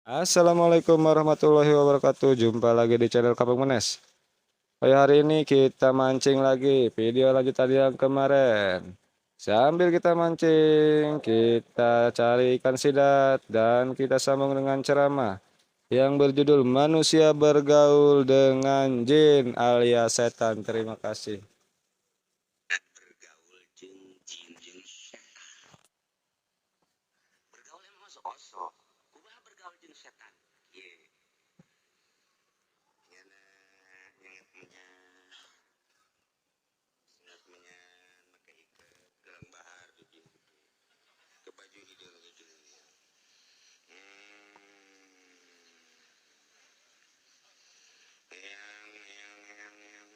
Assalamualaikum warahmatullahi wabarakatuh. Jumpa lagi di channel Kampung Menes. Pada hari ini kita mancing lagi, video lanjutan yang kemarin. Sambil kita mancing, kita cari ikan sidat dan kita sambung dengan ceramah yang berjudul Manusia Bergaul dengan Jin alias Setan. Terima kasih. Bergaul jeung jin jeung setan. Bergaul emang osok. Kumaha bergaul jeung setan? Ieu. Nyana nyenget menyan. Nyenget menyan make iket gelang bahar di dieu. Ke baju hideung hideung. Yang yang yang yang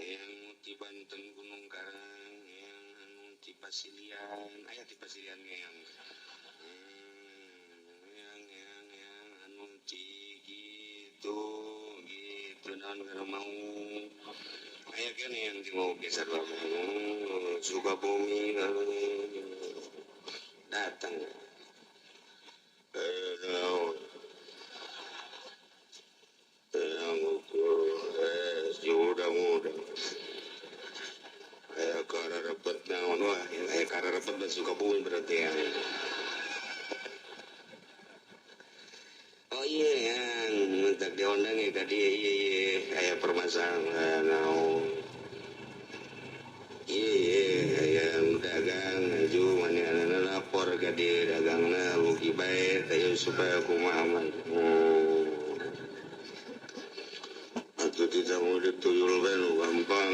yang ti Banten Gunung Karang, yang anu ti Pasilian, aya ti Pasilian yang yang anu ti gitu gitu naon kana mau aya kan yang ti mau geser Sukabumi datang. Naon muda aya kararepet naon wah aya kararepet dan Sukabumi berarti ya. Oh iya yang mentak diundang ya tadi iya iya aya permasalahan naon iya aya dagang aju manehna lapor ka dieu dagangna rugi bae teh supaya kumaha mah. Atau tidak mau dituyul bae nu gampang.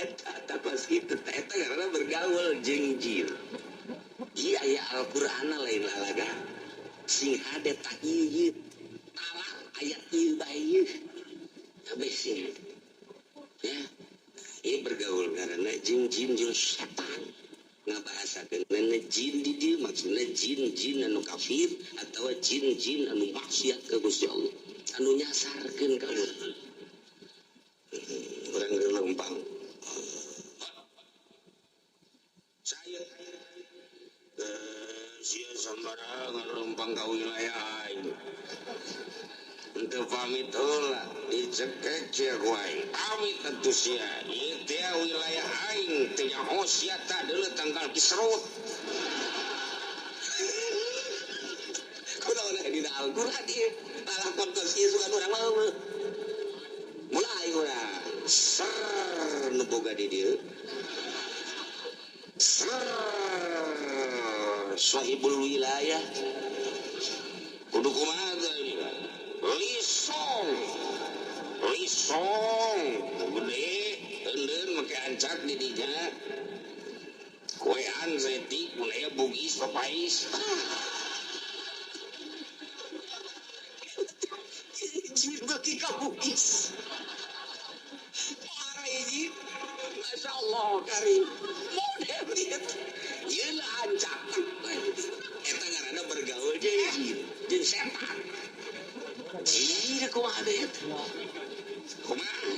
Eta pas kitu eta karena bergaul jeung jin. Ieu aya Al-Qur'an lain lalaga. Sing hade tah ieu talak ayat ieu bae ieu. Kabeh sing. Ya. Ieu bergaul karena jeung jin jeung setan. Ngabahasakeun jin di dieu maksudna jin-jin anu kafir atawa jin-jin anu maksiat ka Gusti Allah, anu nyasarkeun ka urang. Urang geus lempang. Saya sia sambarangan lempang ka wilayah aing. Henteu pamit heula dicekek sia ku aing. Pamit atuh sia. Ieu teh wilayah aing teh nyaho sia tah deuleu tanggal kiserut. Kunaon dina Al-Qur'an ieu? Lalakon tos ieu sugan urang mah eueuh. Mulai urang ser nu boga di dieu. Ser sahibul wilayah. Kudu kumaha teh ini? Lisong, lisong, gede, endeun make ancak di dinya. Koean setik, mun aya bugis papais. Jin beuki ka bugis. Parah jin. Masya Allah karim. Model dieu. Ieu lah ancak. Eta ngaranna bergaul jeung jin, jeung setan. Jir kumaha deh kumaha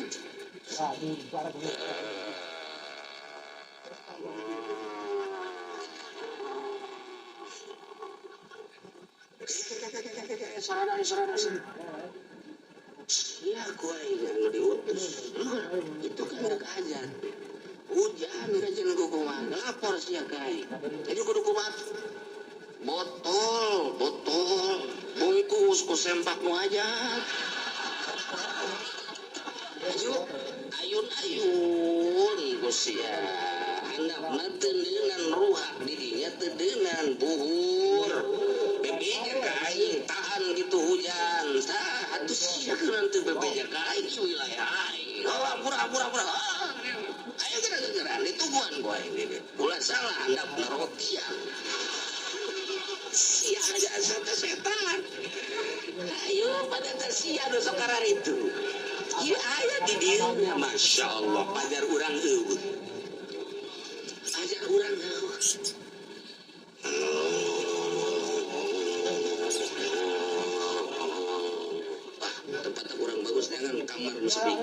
sarana ya gua ini diutus itu kan mereka ajar hujan kajian kumaha lapor sia kai jadi kudu kumaha botol botol bungkus ku sempak nu aja ayo ayun-ayun ku sia handapna teu deunan ruhak di dinya teu deunan buhur bebeja ka aing tahan gitu hujan tah atuh sia keun teu bebeja ka aing wilayah aing. Oh ampura ampura ampura ayo geura-geura dituguan ku aing ulah salah handapna rotian sia aja setan. Ayo pada sia nu sok kararitu. Ieu aya di dieu Masya Allah pajar urang eueuh. Pajar urang eueuh. Wah, tempat kurang bagus jangan kamar nu sepi.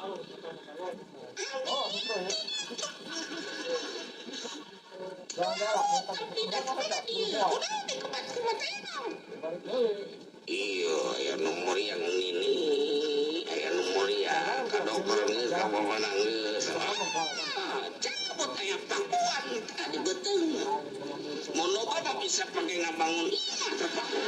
Iya, aya nu muriang nini, aya nu muriang ka dokter geus ka bapak geus. Cabut aya pakuan tadi beuteung. Mun loba mah bisa pake ngabangun imah terpaku.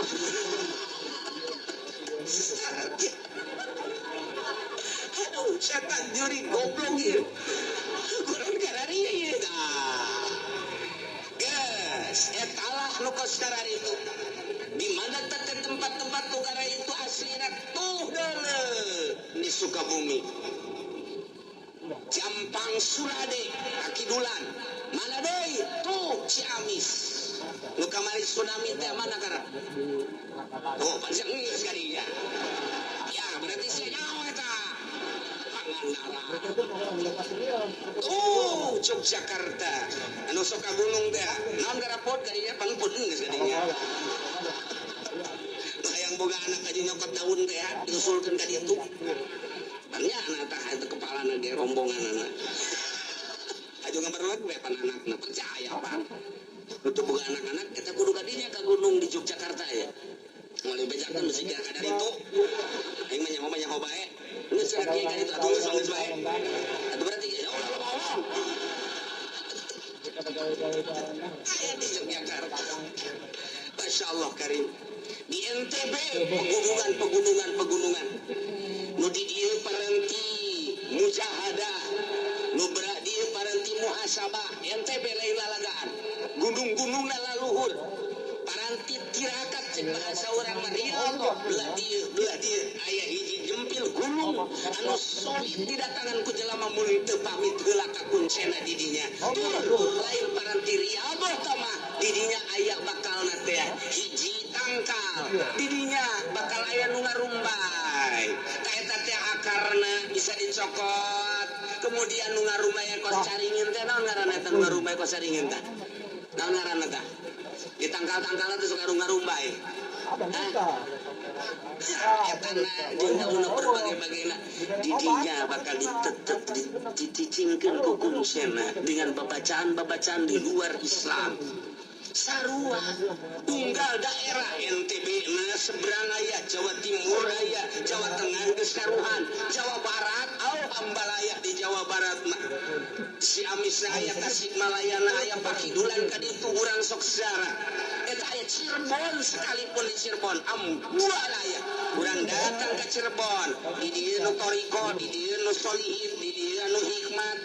Aduh, setan juri goblok ieu. Kurang kararieu ieu tah. Geus, etalah nu kos kararitu. Di mana teh tempat-tempat nu itu aslina tuh deuleu di Sukabumi. Jampang Surade Kakidulan. Mana deui? Tuh Ciamis. Nu kamari tsunami teh mana karena? Oh, panjang geus kadinya. Ya, berarti sia nyaho eta. Tuh Yogyakarta. Anu sok ka gunung teh. Naon garapot kadinya pangpun geus kadinya. Hayang boga anak aja nyokot daun teh diusulkeun ka ditu. Banyak anak tah itu kepalana ge rombongan anak. Aja ngabarlek we pan anakna percaya pak. Untuk boga anak-anak kita kudu kadinya ka gunung di Yogyakarta ya. Moal bejakeun bisi ka ditu. Aing mah nyaho mah nyaho bae. Geus cenah kieu ka ditu atuh geus geus bae. Atuh berarti ya ulah loba omong. Aya di Yogyakarta. Masya Allah Karim. Di NTB pegunungan pegunungan. Nu di dieu parenti mujahadah, nu dieu parenti muhasabah. NTB lain lalagaan. Gunung-gunungna laluhur. Paranti tirakat cek bahasa urang mah riyo belah dieu aya hiji jempil gunung anu solid didatangan ku jelema mun teu pamit heula ka kuncena di dinya. Tur lain paranti riyadoh mah di dinya aya bakalna teh hiji tangkal di dinya bakal aya nu ngarumbay. Ta eta teh akarna bisa dicokot. Kemudian nu ngarumbay kos caringin teh naon ngaranna eta nu ngarumbay kos caringin teh? Naon ngaranna tah? Di tangkal-tangkalna teh suka ngarumbay. Etana jeung daunna berbagai-bagaina di dinya bakal ditetep dicicingkeun ku kuncena dengan babacaan-babacaan di luar Islam. Sarua tunggal daerah NTB na seberang aya, Jawa Timur aya, Jawa Tengah geus karuhan, Jawa Barat au ambalaya di Jawa Barat mah. Ciamis aya, Tasikmalayana aya, Pakidulan ka ditu urang sok sejarah. Eta aya Cirebon sekalipun di Cirebon ambalaya. Urang datang ke Cirebon, di dieu nu toriko, di dieu nu solihin, di dieu anu hikmat,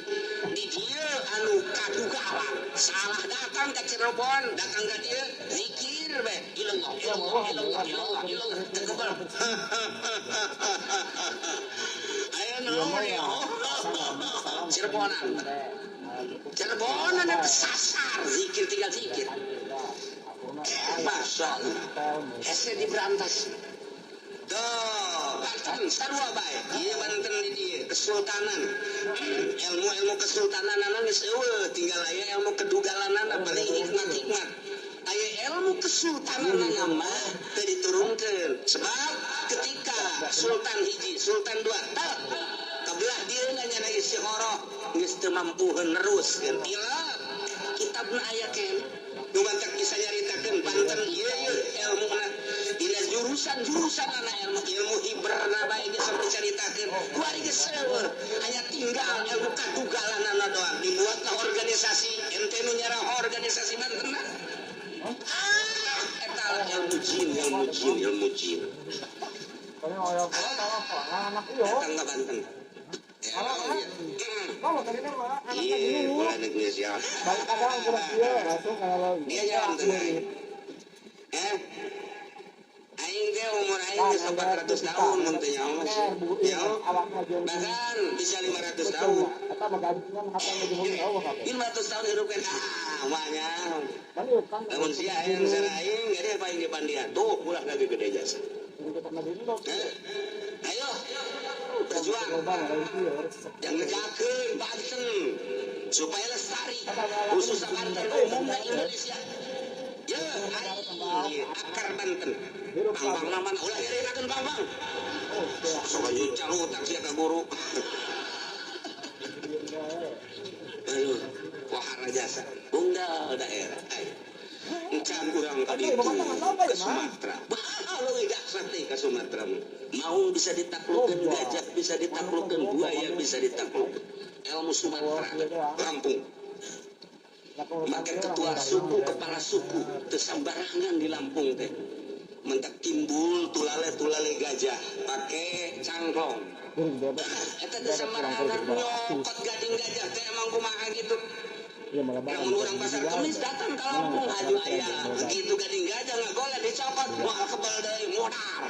di dieu anu kadugalan. Salah datang ke Cirebon, datang ke dia zikir be ilallah ilallah ilallah ilallah ilallah tekebal. Ayo naon ya Cirebonan. Cirebonan itu sasar zikir tinggal zikir. Masya Allah. Hese diberantas. Tuh, Banten sarua bae. Ieu Banten di dieu kesultanan. Ilmu-ilmu kesultanan geus eueuh, tinggal aya ilmu kedugalanana paling hikmat-hikmat. Aya ilmu kesultanan mah teu diturunkeun. Sebab ketika sultan hiji, sultan dua, tah kabelah dieu nya istikharah geus teu mampuheun neruskeun. Tilap kitabna aya keneh. Nu mantak bisa nyaritakeun Banten ieu ieu ilmuna dina jurusan-jurusan anak ilmu ilmu hiberna bae geus sampe caritakeun kuari geus seueur hanya tinggal ilmu kadugalanana doang dibuatlah organisasi ente nu nyarah organisasi Banten ah eta ilmu jin ilmu jin ilmu jin datang ke Banten. Iya, bulan Indonesia. Dia jalan tenang. Aing teh umur aing geus 400 tahun mun teh nyaho mah. Ya, bahkan bisa 500 tahun. 500 tahun hidup kan ah banyak. Lamun sia aing sana aing gede paling di pandian. Tuh ulah lagi gede jasa. Ayo berjuang yang ngejakeun Banten supaya lestari khususnya Banten umumnya Indonesia. Ya, akar Banten. Pang-pang naman ulah nyaritakeun pang-pang. Sok aya calutang sia ka guru. Aduh, wahara jasa unggal daerah. Encan urang ka ditu ke Sumatera. Bah, leuwih dahsyat teh ka Sumatera. Maung bisa ditaklukkeun, gajah bisa ditaklukkeun, buaya bisa ditaklukkeun. Ilmu Sumatera, Lampung. Maka ketua suku, kepala suku teu sambarangan di Lampung teh. Mentak timbul tulale-tulale gajah pake cangklong. Eta teu sambarangan nyokot gading gajah teh emang kumaha gitu. Namun orang pasar Kemis datang ke Lampung haju aya begitu gading gajah ngagola dicopot moal kebal deui modar.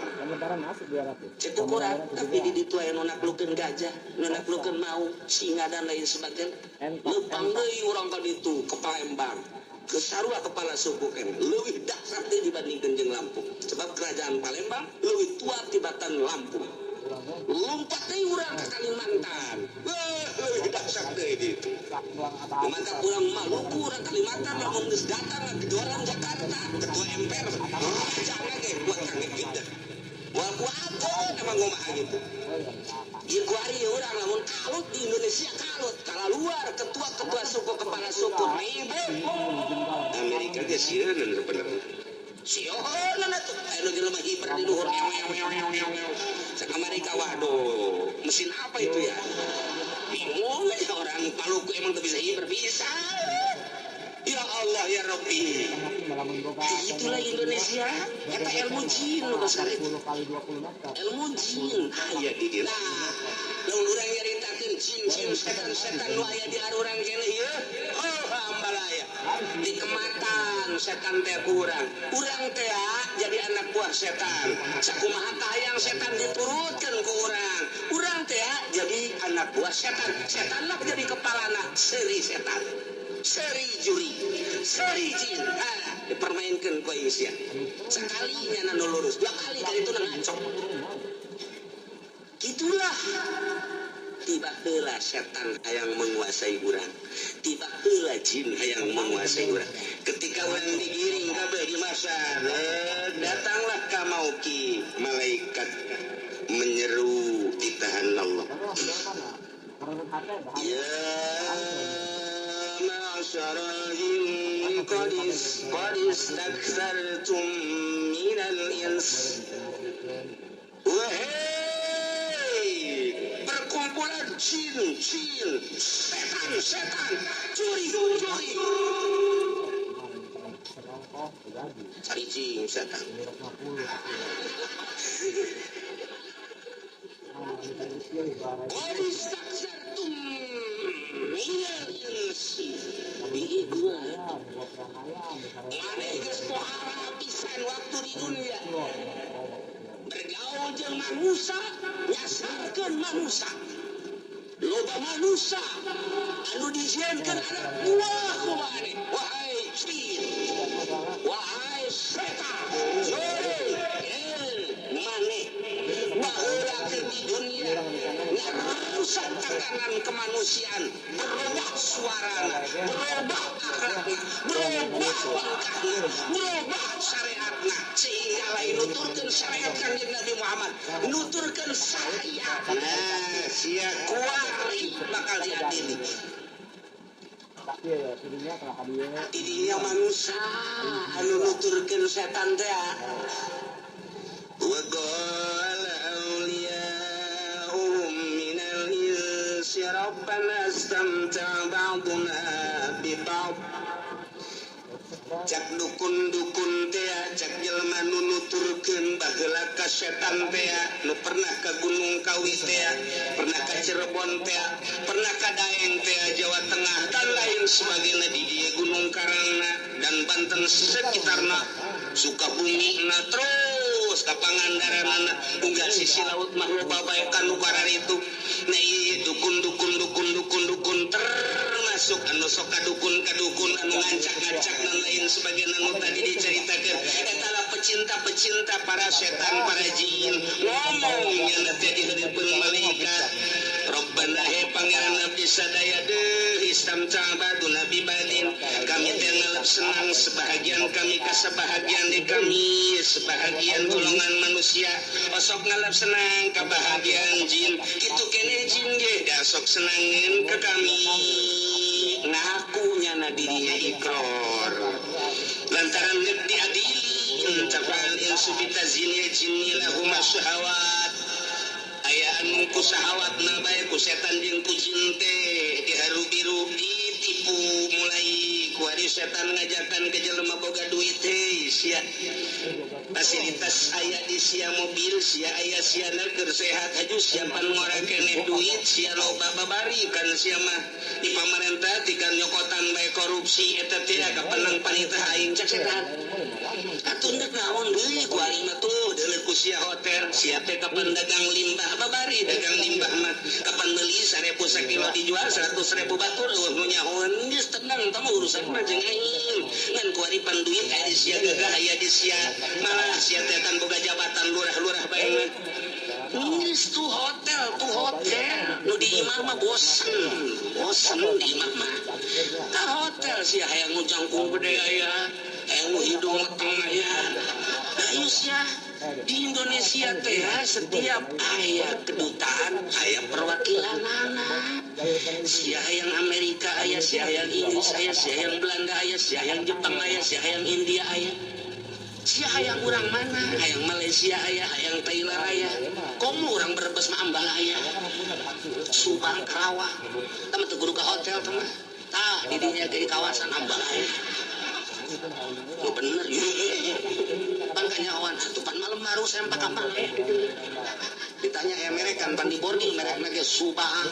Cek ukuran tapi di ditu aya nu naklukeun gajah, nu naklukeun maung, singa dan lain sebagainya. Leumpang deui urang ka ditu ke Palembang. Ke sarua kepala suku kan leuwih dahsyat deui dibandingkeun jeung Lampung. Sebab kerajaan Palembang leuwih tua tibatan Lampung. Lompat deui urang ke Kalimantan. Wah, leuwih dahsyat deui ditu. Mantap urang Maluku, urang Kalimantan lamun geus datang ke orang Jakarta, ketua MPR, raja ge buat kang gitu. Moal kuat emang kumaha gitu. Ieu kuari urang lamun kalut di Indonesia kalut, kala luar ketua-ketua suku kepala suku ribut. Amerika ge sieun sebenarnya. Sieun atuh anu jelema hiber di luhur. Cek Amerika waduh, mesin apa itu ya? Bingung ya orang Maluku emang tuh bisa hiber bisa. Ya Allah ya Rabbi. Itulah Indonesia, kata ilmu jin nu besar itu. Ilmu jin aya di dieu. Nah, lamun urang nyaritakeun jin-jin setan-setan nu aya di arurang keneh ieu, oh ambalaya. Dikematan setan teh ku urang. Urang teh jadi anak buah setan. Sakumaha kahayang setan diturutkeun ku urang. Urang teh jadi anak buah setan. Setanlah jadi kepalana seuri setan. Seri juri, seri jin, dipermainkan ku aing sia. Sekalinya nanu lurus, dua kali kali itu ngacok. Gitulah. Tiba heula setan hayang menguasai urang, tiba heula jin hayang menguasai urang. Ketika urang digiring kabeh di masa, datanglah ka mauki malaikat menyeru ditahan Allah. Ya معشر الجن قد استكثرتم من الإنس. Wahai perkumpulan jin, jin, setan, setan, curi, curi. Cari jin, setan. Qad istakthartum minal insi. Maneh geus pohara pisan waktu di dunia. Bergaul jeung manusia, nyasarkeun manusia. Loba manusia anu dijieunkeun anak buah ku maneh. Wahai jin, wahai setan, maneh baheula keur di dunia ngarusak tatanan kemanusiaan, berubah suarana, berubah akhlakna, berubah tingkahna, berubah syariatna, sehingga lain nuturkeun syariat Kanjeng Nabi Muhammad, nuturkeun syariat. Nah, sia kuari bakal diadili. Tidinya manusia anu nuturkeun setan teh. Wa qala awliya'uhum minal insi rabbana istamta'a ba'duna bi ba'd. Cak dukun-dukun teh, cak jelema nu nuturkeun baheula ka setan teh, nu pernah ka Gunung Kawi teh, pernah ka Cirebon teh, pernah ka Daeng teh, Jawa Tengah dan lain sebagainya di dieu Gunung Karangna dan Banten sekitarna, Sukabumi na terus ka Pangandaranana, unggal sisi laut mah loba bae ka nu kararitu. Nah ieu dukun dukun dukun dukun dukun termasuk anu sok kadukun kadukun anu ngancak-ngancak dan lain sebagainya anu tadi diceritakeun. Eta lah pecinta-pecinta para setan, para jin ngomong nya teh di heureupun malaikat. Rabbana he pangeran abdi sadaya deuh istamta ba'duna bi ba'din, kami teh ngalep senang sebahagian kami ka sebahagian di kami sebahagian golongan manusia osok ngalep senang kebahagiaan jin kitu keneh jin ge da sok senangin ke kami ngakunya na dirinya ikrar lantaran geuk diadili tafal insu bitazini jinni lahum syahawat aya anu ku syahawatna bae ku setan jeung ku jin teh diharu biru ditipu mulai kuari setan ngajakan ke jelema boga duit teh sia fasilitas aya di sia mobil sia aya sia keur sehat aju sia pan ngora keneh duit sia loba babari kan sia mah di pamarentah tikan nyokotan bae korupsi eta teh kapanang panitah aing cek setan atuh ndek naon deui ku aing mah tuh deuleu ku sia hotel sia teh kapan dagang limbah babari dagang limbah mah kapan meuli 1000 sakilo dijual 100.000 batur eueuh nu nyahoeun geus tenang tah mah urusan mah jeung aing ngan kuari pan duit aya di sia gagah aya di sia malah sia teh kan boga jabatan lurah-lurah bae mah geus tuh hotel nu di imah mah bosen bosen di imah mah ka hotel sia hayang nu jangkung gede aya hayang nu hidung meteng aya ayo sia di Indonesia teh setiap aya kedutaan aya perwakilan anak sia hayang Amerika aya sia hayang Inggris aya sia hayang Belanda aya sia hayang Jepang aya sia hayang India aya sia hayang urang mana hayang Malaysia aya hayang Thailand aya komo urang Brebes mah ambal aya Subang Karawang tah teu kudu ka hotel teh mah tah di dinya ge kawasan ambal aya oh bener pan kanyahoan atuh pan malam baru sempak ambal aya ditanya ya merek kan pan di boarding merekna ge Subang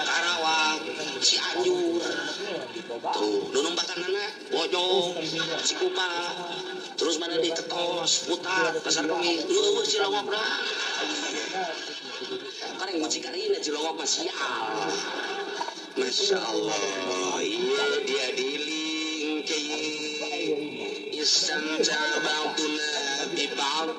Karawang Cianjur tuh nu numbakanana Bojong Cikupa terus mana di Ketos Putar Pasar Kemis eueuh Cilongok dah kareng mucikarina Cilongok mah sial Masya Allah iya diadili istamta ba'duna bi ba'd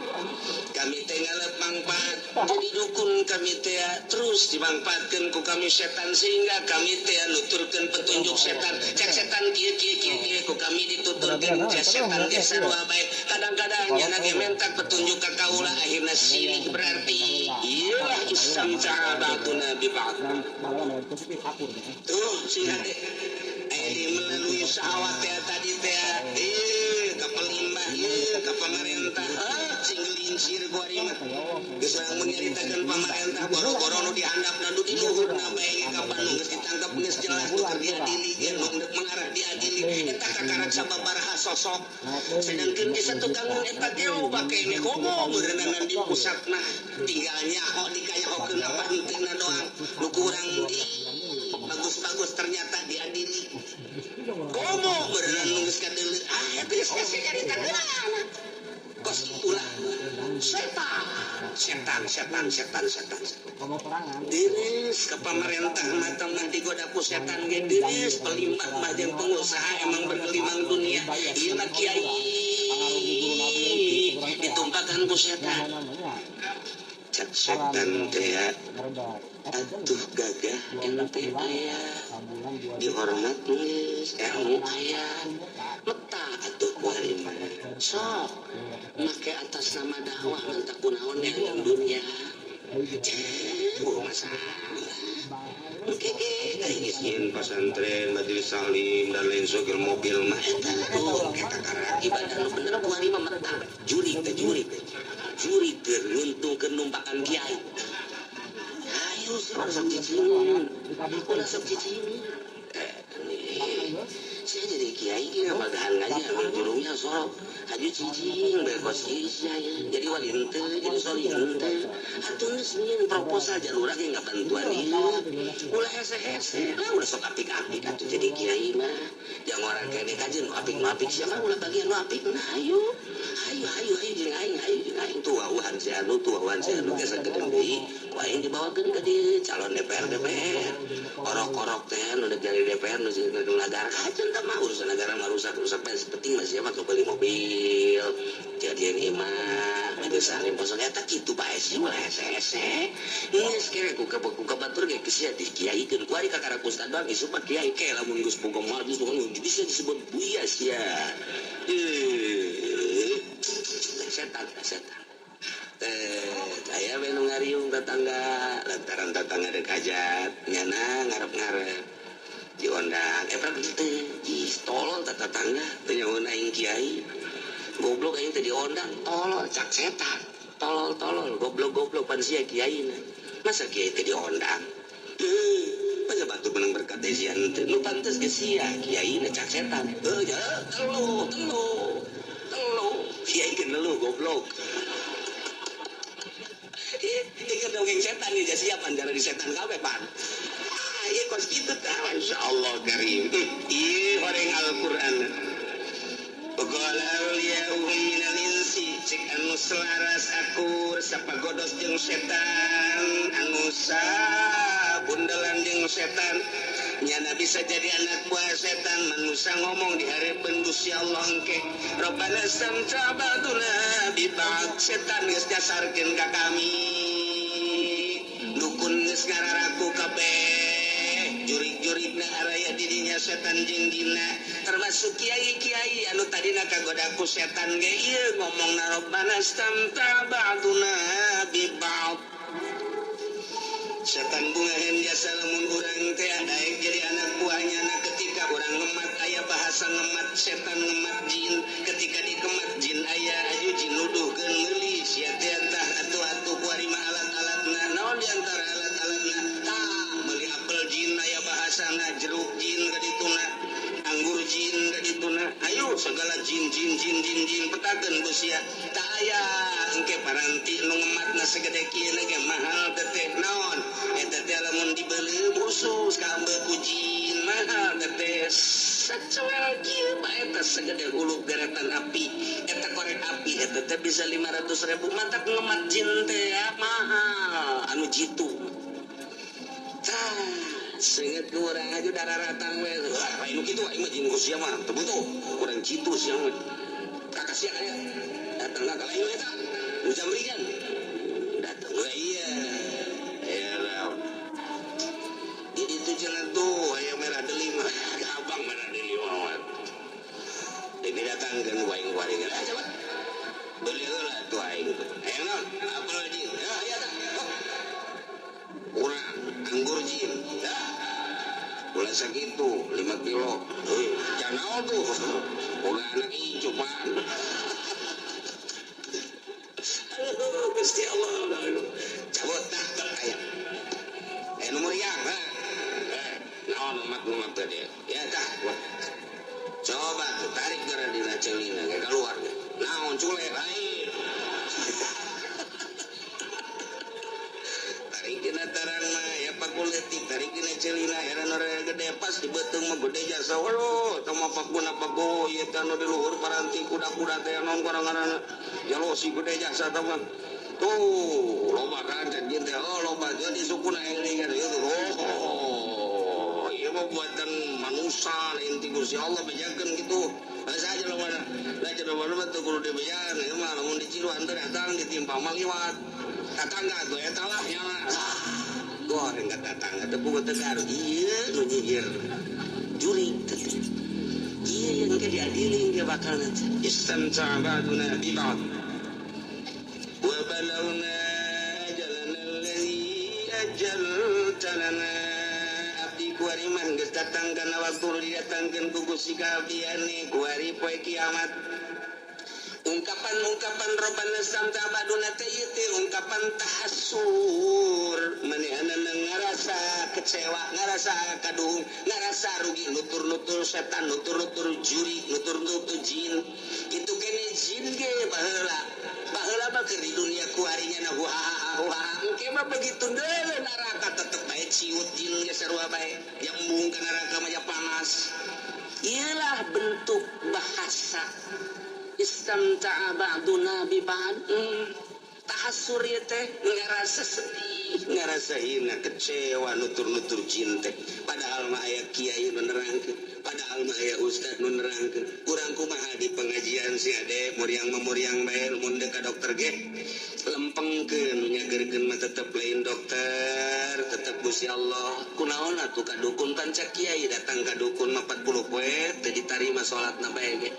kami teh ngalep mangfaat jadi dukun kami teh terus dimanfaatkeun ku kami setan sehingga kami teh nuturkeun petunjuk setan cek setan kieu kieu kieu kieu ku kami dituturkeun cek setan ge sarua bae kadang-kadang nya ge mentak petunjuk ka kaula akhirna sirik berarti ieu lah istamta ba'duna bi ba'd tuh sing hade melalui syahwat teh tadi teh ka pelimbah ieu ka pamarentah sing gelincir ku ari mah geus lamun nyaritakeun pamarentah boro-boro nu dihandapna nu di luhurna bae kapan nu geus ditangkep geus jelas nu keur diadili ge nu mengarah diadili eta kakarak sababaraha sosok sedangkeun di satukang eta ge loba keneh komo meureunana di pusatna tinggal nyaho dikayahokeun apa henteuna doang nu kurang di bagus-bagus ternyata diadili komo berenang geus kadeuleu ah eta geus kasih nyaritakeun kos itulah setan setan setan setan setan diris ke pamarentah mata mah digoda ku setan ge diris pelimbah mah jeung pengusaha emang bergelimang dunia ieu mah kiai ditumpakan ku setan cek setan teh atuh gagah ente aya dihormat geus ilmu aya meta atuh ku ari mah sok make atas nama dakwah mantak kunaon yang dunia cek masalah oke aing geus nyieun pasantren majelis salim dan lain sebagainya mobil mah eta tuh eta karak ibadah nu bener ku ari mah meta jurig teh jurig jurig keur nguntungkeun numpakan kiai ayo ulah sok cicing ulah sok cicing saya jadi kiai ge ngabagahan ngaji ambil jurungnya sok haju cicing bekos saya jadi wali henteu jadi soli henteu atuh geus nyieun proposal jalur ge ngabantuan ieu ulah hese-hese lah ulah sok apik-apik atuh jadi kiai mah jangan orang keneh kajeun nu apik nu apik sia mah ulah bagian nu apik nah ayo ayo ayo ayo jeung aing ayo jeung aing tuh wauhan si anu tuh wauhan si anu geus sakedeung deui ku aing dibawakeun ka dieu calon DPR DPR korok-korok teh nu jadi DPR nu negara kajeun teh mah urusan negara mah rusak-rusak bae penting mah sia mah beli mobil jadian imah majelis salim kosong eta kitu bae sih ulah hese-hese. Geus kere ku kabatur ge geus sia dikiaikeun ku ari kakara ustad bang isu mah kiai ke lamun geus boga majlis bisa disebut buya sia. Setan setan. Aya we nu ngariung tetangga lantaran tetangga dek hajat nyana ngarep-ngarep diondang eta teh jis tolol tetangga teu nyaho aing kiai goblok aing teh diondang tolol cak setan tolol-tolol goblok-goblok pan sia kiaina masa kiai teh diondang masa batur menang berkat teh sia henteu nu pantes ge sia kiaina cak setan heuh ya telu telu telu kiai ge nelu goblok. Ingat dongeng setan nih, siap antara di setan kabeh pan. Ah, ieu kos kitu tah, insyaallah karim. Ieu horeng Al-Qur'an. Qala awliya'uhum minal insi cek anu selaras akur sapagodos jeung setan anu sabundelan jeung setan nyana bisa jadi anak buah setan manusia ngomong di hareupeun Gusti Allah engke Rabbana samta ba'duna bi ba'd setan geus dasarkeun ka kami dukun geus ngararaku kabeh jurig-jurigna araya didinya setan jeung dina termasuk kiai-kiai anu tadina kagoda ku setan ge ieu ngomongna Rabbana samta ba'duna bi ba'd setan bungaheun jasa lamun urang teh daek jadi anak buahnya na ketika urang ngemat aya bahasa ngemat setan ngemat jin ketika dikemat jin aya aju jin nuduhkeun meuli sia teh tah atuh-atuh kuari mah alat-alatna naon di antara alat-alatna tah meuli apel jin aya bahasana jeruk jin ka dituna anggur jin ka dituna ayo segala jin jin jin jin jin petakeun ku sia tah aya engke paranti nu ngematna segede kieu ge mahal teh naon eta teh lamun dibeuli khusus ka ambe ku jin mahal teh sacoel kieu bae eta segede hulu deretan api eta korek api eta teh bisa 500.000 mantak ngemat jin teh mahal anu jitu tah seinget ku urang aja dararatang we wah nu kitu aing mah jin ku sia mah teu butuh urang jitu sia mah kakak sia kan datang ka lain eta nu jamrikan datang we iya ya di ditu cenah tuh aya merah delima abang merah delima ini datangkeun ku aing kuari geus coba beuli heula tuh aing hayang naon apel jin ya aya tah urang anggur jin ya ulah sakitu 5 kilo jangan naon tuh boga anak incu pan. Aduh Gusti Allah cabut tah aya nu muriang ha naon umat-umat tadi ya tah coba tuh tarik gara dina ceulina ge keluar naon cule lain tarik dina tarang mah ya pakuletik tarik dina ceulina heran ora gede pas di beuteung mah gede jasa waduh teu mah pakuna paku ieu teh anu di luhur paranti kuda-kuda teh naon ngaranna jalosi gede jasa teh mah tuh loba kan jin teh oh loba jadi sukuna eling kan ieu oh ieu mah buatan manusia lain ti Gusti Allah bejakeun kitu saja loba lah coba mah teu kudu dibejaan ieu mah lamun diciluan teh datang ditimpa mah liwat tetangga tuh eta lah nya goreng ka tetangga teh puguh teh garu ieu nu nyihir jurig teh ieu yang ke diadili ge bakal nanti istamta ba'duna bi ba'd wa balawna ajalana allazi ajalta lana abdi kuari mah geus datang kana waktu didatangkeun ku Gusti ka abdi kuari poe kiamat ungkapan-ungkapan Rabbana samta baduna teh ieu teh ungkapan tahassur manehanna ngarasa kecewa ngarasa kaduhung ngarasa rugi nutur-nutur setan nutur-nutur juri nutur-nutur jin kitu kene jin ge baheula baheula mah keur di dunia kuarinya na huhaha engke mah begitu deuleu neraka tetep bae ciut jin ge sarua bae jambung ka neraka mah panas. Iyalah bentuk bahasa istamta'a ba'duna bi ba'd. Tahasur ieu teh ngarasa sedih, ngarasa hina, kecewa nutur-nutur jin teh. Padahal mah aya kiai nu nerangkeun, padahal mah aya ustad nu nerangkeun. Urang kumaha di pengajian si ade muriang mah muriang bae mun deuk ka dokter ge lempengkeun nyageurkeun mah tetep lain dokter, tetep Gusti Allah. Kunaon atuh ka dukun pan cek kiai datang ka dukun mah 40 poe teu ditarima salatna bae ge.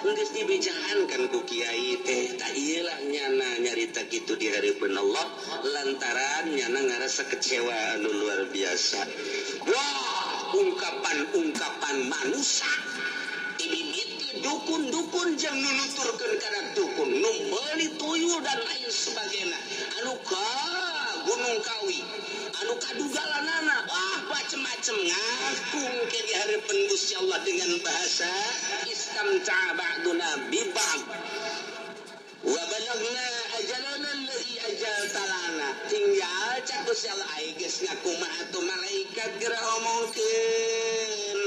Geus dibejaan kan ku kiai teh, tah ieu lah nyana nyarita kitu di hareupeun Allah lantaran nyana ngarasa kecewa anu luar biasa. Wah, ungkapan-ungkapan manusia dimimiti dukun-dukun jeung nu nuturkeun kana dukun, nu meuli tuyul dan lain sebagainya, anu ka Gunung Kawi, anu kadugalanana, wah macem-macem ngaku ke di hareupeun Gusti Allah dengan bahasa istamta'a ba'duna bi ba'd wa balagna ajalana alladhi ajalta lana. Tinggal cak Gusti Allah ai geus ngaku mah atuh malaikat geura omongkeun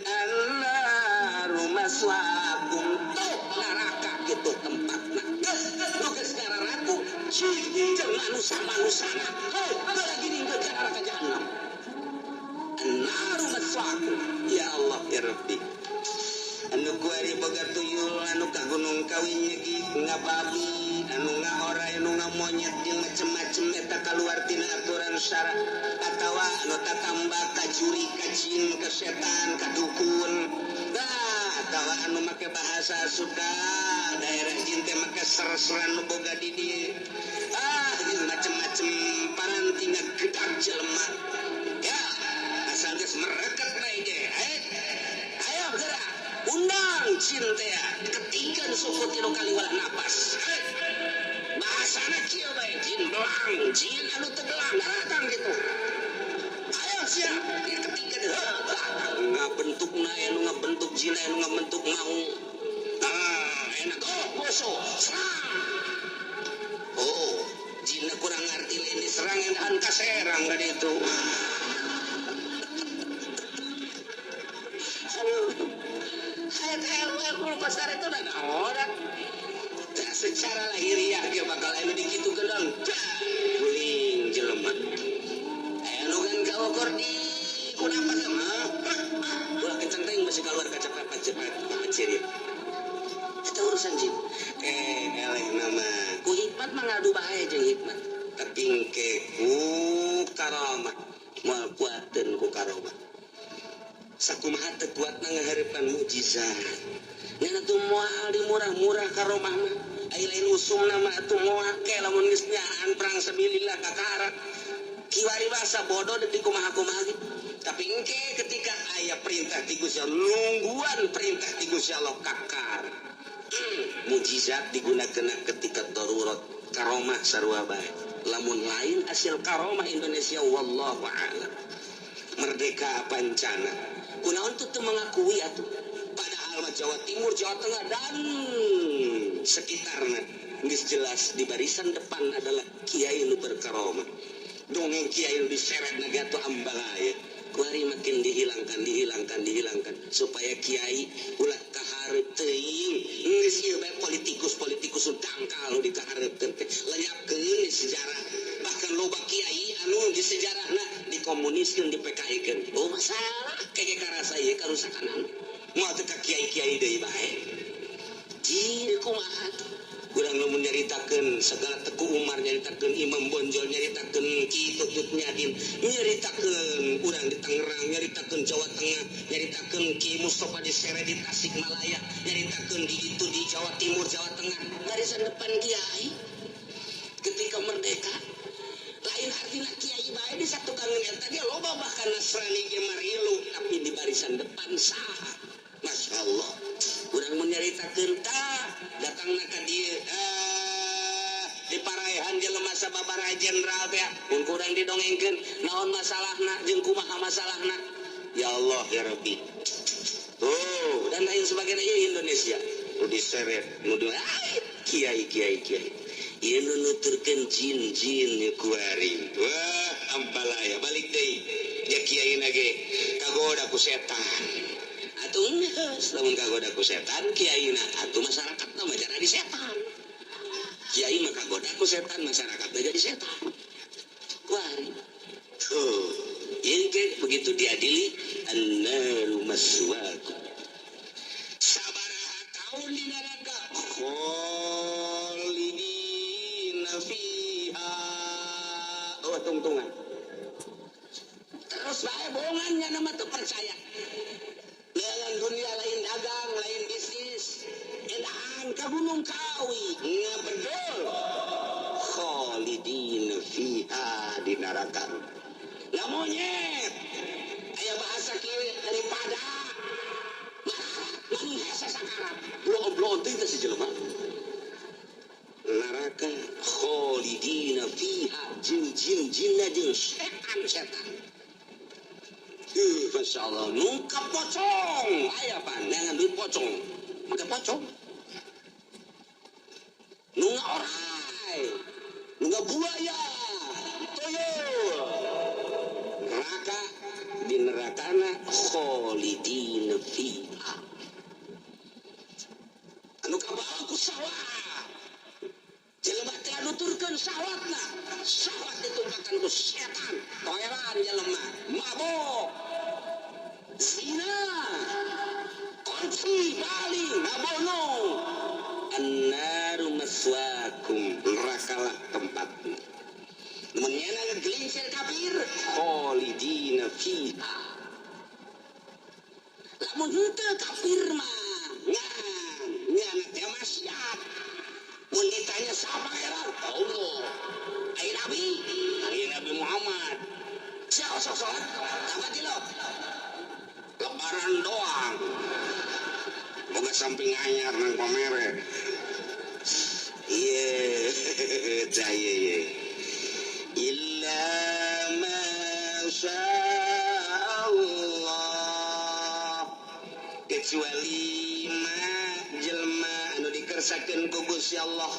annaru maswaakum, tuh neraka kitu tempatna. Geus nu geus ngararaku jeung manusia-manusana heuh geura gini ke neraka jahanam. Annaru maswaakum. Ya Allah ya Rabbi, anu kuari boga tuyul, anu ka Gunung Kawi nyegi ngababi, anu ngaoray, anu ngamonyet jeung macem-macem eta kaluar tina aturan syara, atawa anu tatamba ka juri, ka jin, ka setan, ka dukun. Nah, atawa anu make bahasa Sunda daerah jin teh make ser-seran nu boga di dieu. Ah, jeung macem-macem paranti ngagedag jelema. Ya, asal geus mereket bae ge. Ayo gerak. Undang cinta ketiga suku tilu kali walah napas. Bahasana kieu bae jin belang, jin anu teu belang datang gitu. Ayo siap ketiga datang ngabentukna anu ngabentuk jin anu ngabentuk mau. Ah, enak oh boso serang. Oh, jin kurang ngarti lain diserang enakan ka serang ka ditu. Aduh. Pasar itu dan orang secara lahiriah dia bakal anu dikitukeun dong guling jelema anu kan kaokor di kunapan mah ulah kenceng teh masih keluar kaca papat ciri eta urusan jin eleh nama ku hikmat mah ngadu bae jeung hikmat tapi engke ku karamah moal kuateun ku karamah sakumaha teu kuatna ngahareupan mukjizat. Nya atuh moal di murah-murah karomah mah. Ai lain usumna mah atuh moal ke lamun geus nyaan perang sabilillah kakara. Kiwari basa bodoh deui kumaha-kumaha ge. Tapi engke ketika aya perintah ti Gusti Allah, nungguan perintah ti Gusti Allah kakar. Mukjizat digunakeun ketika darurat karomah sarua bae. Lamun lain hasil karomah Indonesia wallahu a'lam. Merdeka pancana. Kunaon tuh mengakui atuh. Padahal mah Jawa Timur, Jawa Tengah dan sekitarnya geus jelas di barisan depan adalah kiai nu berkaromah. Dongeng kiai nu diseret na ge atuh ambalaya. Kuari makin dihilangkan, dihilangkan, dihilangkan supaya kiai ulah kahareup teuing. Geus ieu bae politikus-politikus nu dangkal nu dikahareupkeun teh lenyapkeun sejarah. Bahkan loba kiai anu di sejarahna dikomuniskeun, di PKI-keun. Oh masalah keke karasa ieu karusakan anu. Moal teu ka kiai-kiai deui bae. Jin kumaha tuh? Urang lamun nyaritakeun segala Teku Umar, nyaritakeun Imam Bonjol, nyaritakeun Ki Tutut Nyadin, nyaritakeun urang di Tangerang, nyaritakeun Jawa Tengah, nyaritakeun Ki Mustafa di Sere di Tasikmalaya, nyaritakeun di itu di Jawa Timur, Jawa Tengah. Barisan depan kiai ketika merdeka lain artinya kiai bae di satu kangen eta dia loba bahkan Nasrani ge marilu tapi di barisan depan saha. Masya Allah. Urang mun nyaritakeun tah datangna ka dieu di paraehan jelema sababaraha jenderal teh mun kurang didongengkeun naon masalahna jeung kumaha masalahna. Ya Allah ya Rabbi. Tuh dan lain sebagainya ieu Indonesia nu diseret nu di kiai kiai kiai ieu nu nuturkeun jin-jin ieu kuari. Wah ampalaya balik deui ja kiai na ge kagoda ku setan. Atuh geus lamun kagoda ku setan kiai na atuh masyarakat mah jadi setan. Kiai mah kagoda ku setan, masyarakatna jadi setan. Kuari. Tuh, ieu ge begitu diadili annaru maswaakum. Sabaraha taun di neraka khalidina fiha. Oh, tungtungan. Terus bae bohongannya nama tuh percaya. Dengan dunia lain dagang, lain bisnis. Enahan ka Gunung Kawi, ngabedol. Khalidina fiha di neraka. Lah monyet. Aya bahasa kieu daripada mani hese sakarat. Bloon-bloon teh si jelema. Neraka khalidina fiha jin-jin jinna jeung setan-setan. Masya Allah, nungka pocong, ayah pandangan duit pocong, maka pocong, nungka orai, nungka buaya, toyol, neraka di nerakana khalidina fiha, anu kabawa ku sawah, jelema teh nuturkeun sahwatna, sahwat ditumpakan ku setan, toelan jelema, mabok, zina, korupsi, maling, ngabono. Annaru maswaakum, nerakalah tempatmu. Mun nyana ngegelincir kafir, khalidina fiha. Lamun henteu kafir mah, ngan nyana teh maksiat. Mun ditanya siapa pangeran? Allah. Ai Nabi, ai Nabi Muhammad. Siapa sok salat? Tambah dilo. Lebaran doang. Boga samping anyar nang pamere. Iye, cah iye. Illa ma sya Allah. Kecuali ma jelma anu dikersakeun ku Gusti Allah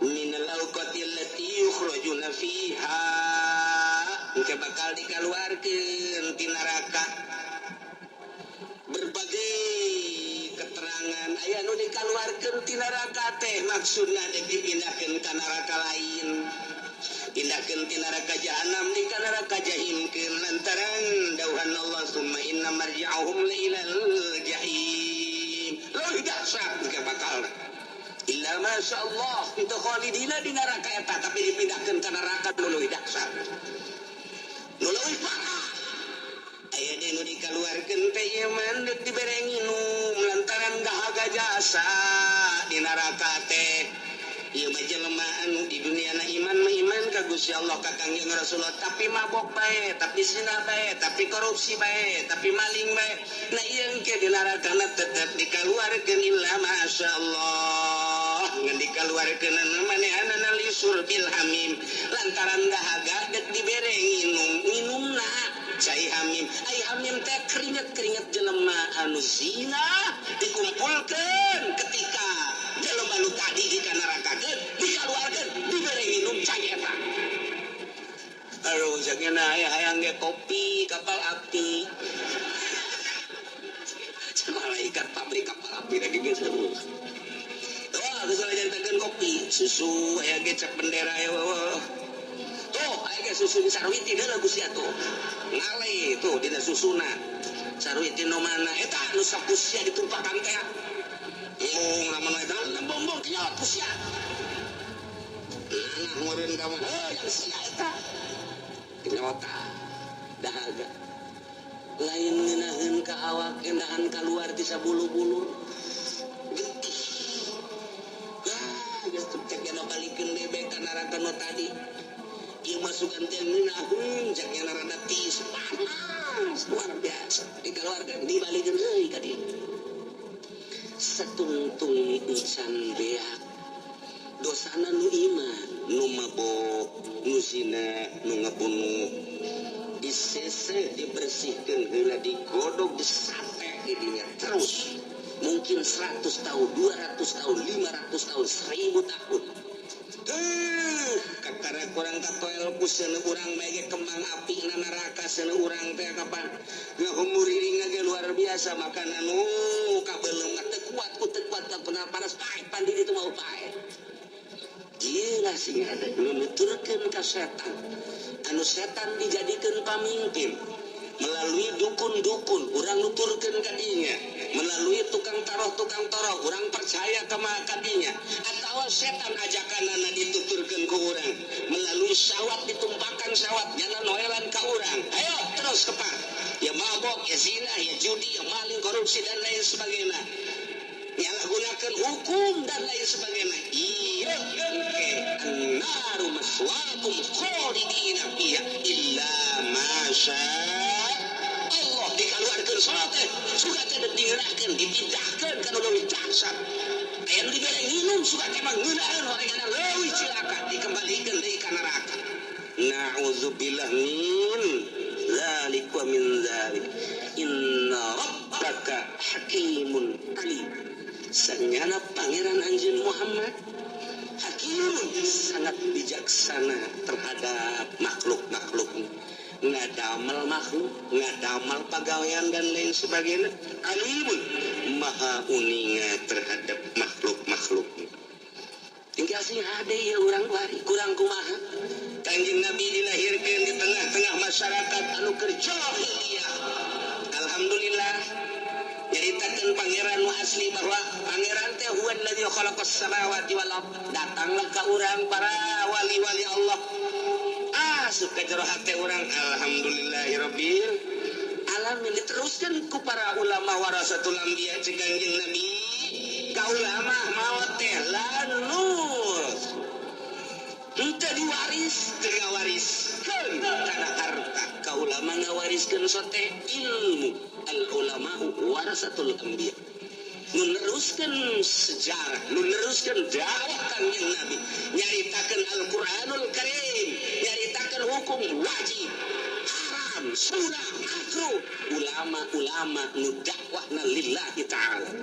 minal awqati allati yukhrajuna fiha, engke bakal dikaluarkeun ti neraka. Berbagai keterangan aya nu dikaluarkeun ti neraka teh maksudna dek dipindahkeun ka neraka lain, pindahkeun ti neraka jahanam di ka neraka jahimkeun lantaran dauhan Allah summa inna marji'ahum la ilal jahim. Leuwih dahsyat engke bakal illa masya Allah itu khalidina di neraka eta, tapi dipindahkeun ka neraka nu leuwih dahsyat, nu leuwih parah. Aya deui nu dikaluarkeun teh ieu mah deuk dibere nginum lantaran dahaga jasa di neraka teh. Ieu mah jelema anu di dunia na iman mah iman ka Gusti Allah ka Kangjeng Rasulullah, tapi mabok bae, tapi zina bae, tapi korupsi bae, tapi maling bae. Nah ieu engke di neraka na tetep dikaluarkeun illa masya Allah. Ngan dikaluarkeun manehanana li surbil hamim lantaran dahaga deuk dibere nginum, nginumna cai hamim. Ai hamim teh keringet-keringet jelema anu zina dikumpulkeun ketika jelema nu tadi dikanarakakeun, dikaluarkeun, dibere minum cai eta. Aduh, saknya aya hayang ge kopi kapal api. Malaikat pabrik kapal api lagi geus seru. Wah, geus jantenkeun kopi, susu aya ge cek bendera ya. Tuh, aya ge susu di Sarwiti heula Gusti atuh. Ngale tuh dina susuna. Sarwiti nu mana eta nu sok kusia ditumpakan teh. Embung lamun eta embung kenyot kusia. Nanah meureun ka mah, heuh yang sia eta. Kenyota dahaga. Lain ngeunaheun ka awak endahan kaluar ti sabulu-bulu. Getih. Ah, geus cek nya balikeun deui ka neraka nu tadi. Ieu masukan teh ngeunaheun cek nya rada tiis panas luar biasa. Dikaluarkeun dibalikeun deui ka dieu. Satungtung insan beak dosana nu iman nu mabok nu zina nu ngabunuh disese dibersihkeun heula digodog disate di dinya terus mungkin 100 tahun 200 tahun 500 tahun 1000 tahun. Kakara kurang katoel ku seuneu urang bae ge kembang api na neraka seuneu urang teh kapan ngahumuriring ge luar biasa makan anu kabeuleum teu kuat ku teu kuat ka panas paeh pandiri teu mau paeh. Gila sih ada nuturkeun ka setan anu setan dijadikeun pamimpin melalui dukun-dukun urang nuturkeun ka dinya, melalui tukang taroh urang percaya ka kadinya, atawa setan ajakanana dituturkeun ku urang melalui syahwat, ditumpakan syahwat nyana noelan ka urang, ayo terus kepak ya mabok, ya zina, ya judi, ya maling, korupsi dan lain sebagainya, nyalahgunakan hukum dan lain sebagainya. Iya engke annaru maswaakum khalidina fiha illa masya Allah. Dikeluarkeun salat teh suka teh dingerakeun, dipindahkeun kana leuwih dahsyat, aya nu dibere nginum suka teh mah ngeunaheun horenganna leuwih cilaka, dikembalikeun deui ka neraka. Na'udzubillah min dzalik wa min dzalik. Inna rabbaka hakimun alim. Sanyana pangeran anjeun Muhammad hakimun, sangat bijaksana terhadap makhluk-makhluk, ngadamel makhluk, ngadamel pagawean dan lain sebagainya. Alimun, maha uninga terhadap makhluk-makhluk. Tinggal sing hade ya urang bari kurang kumaha. Kanjeng Nabi dilahirkeun di tengah-tengah masyarakat anu keur jahiliyah. Alhamdulillah nyaritakeun pangeran nu asli bahwa pangeran teh huwa allazi khalaqas samawati wal ard. Datanglah ka urang para wali-wali Allah. Asup ka jero hate urang alhamdulillahirabbil alamin. Diteruskeun ku para ulama warasatul anbiya jeung Kanjeng Nabi. Ka ulama maot teh lanur henteu diwaris, teu ngawariskeun kana harta. Ka ulama ngawariskeun sote ilmu. Al ulama'u warasatul anbiya. Nu neruskeun sejarah, nu neruskeun dakwah Kanjeng Nabi, nyaritakeun Al-Qur'anul Karim, nyaritakeun hukum wajib, haram, sunah, makruh. Ulama-ulama nu dakwahna lillahi ta'ala.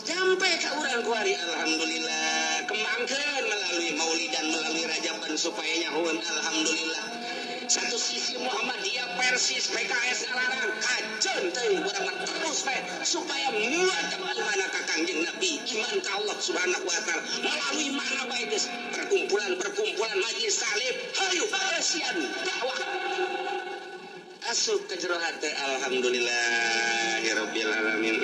Sampai ka urang kuari alhamdulillah kembangkeun melalui maulidan, melalui rajaban supaya nyahueun alhamdulillah. Satu sisi Muhammadiyah, Persis, PKS ngalarang kajeun teuing urang mah terus bae supaya muat mana ka Kangjeng Nabi, iman ka Allah Subhanahu wa taala melalui mana bae geus perkumpulan-perkumpulan majelis taklim, hayu eusian dakwah. Asup ka jero hate alhamdulillahirabbil alamin.